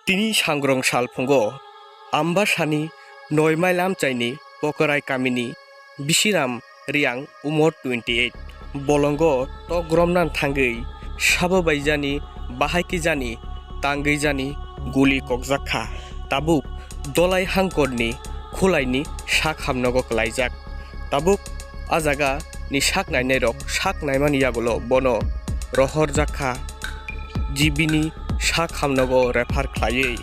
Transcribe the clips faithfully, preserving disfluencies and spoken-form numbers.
Tini sangrong salphungo Ambasani noi mile amchaini Pokorai kamini Bisiram Riang umor twenty eight. Bolongo tok romnan thangwi sabo bai jani, bahai khe jani, tangwi jani guli kokjak kha. Tabuk Dolai hangkorni khulaini sak hamnogo klaijak. Tabuk a jaga ni sak nainai rok sak naimani yagulo bono rohorjak kha, G B ni sak hamnogo refer khlaiwi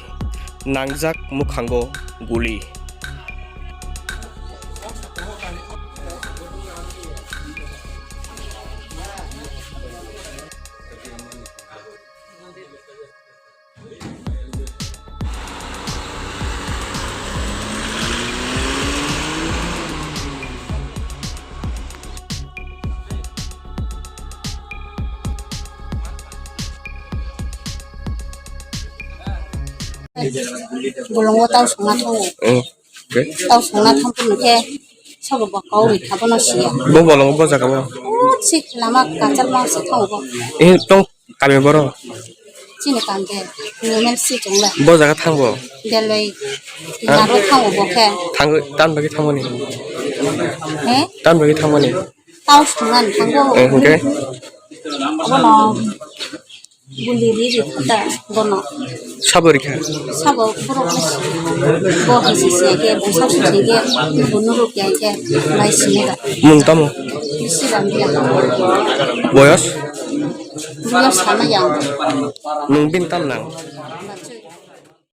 nangjak mukhango guli. Bolongo tau songna thango. Oh, okay. Tau songna thangkhe sabo bo kaui kha bono siya. Bo bolongo bo jaga bo? Oh, sik lama kachal ma se thango bo. Eh, tong kami boro? Chini kanje, M L C chungle. Bo jaga thango? Deloi, ha? Naro thango bo khe. Thango, tan bagi thango ni? He? Tan bagi thango ni? Tau songna thango. Eh, okay. Bono. Guli ri ri kha da bono. Sabo ri kha? Sabo borok le si. Bo hai si si ke, bo sa si si ke, bo nuru ke ke, bai si ne da. Mung tamo? Bisi bang ya. Boyos? Boyos sama ya. Nung bin tam nang?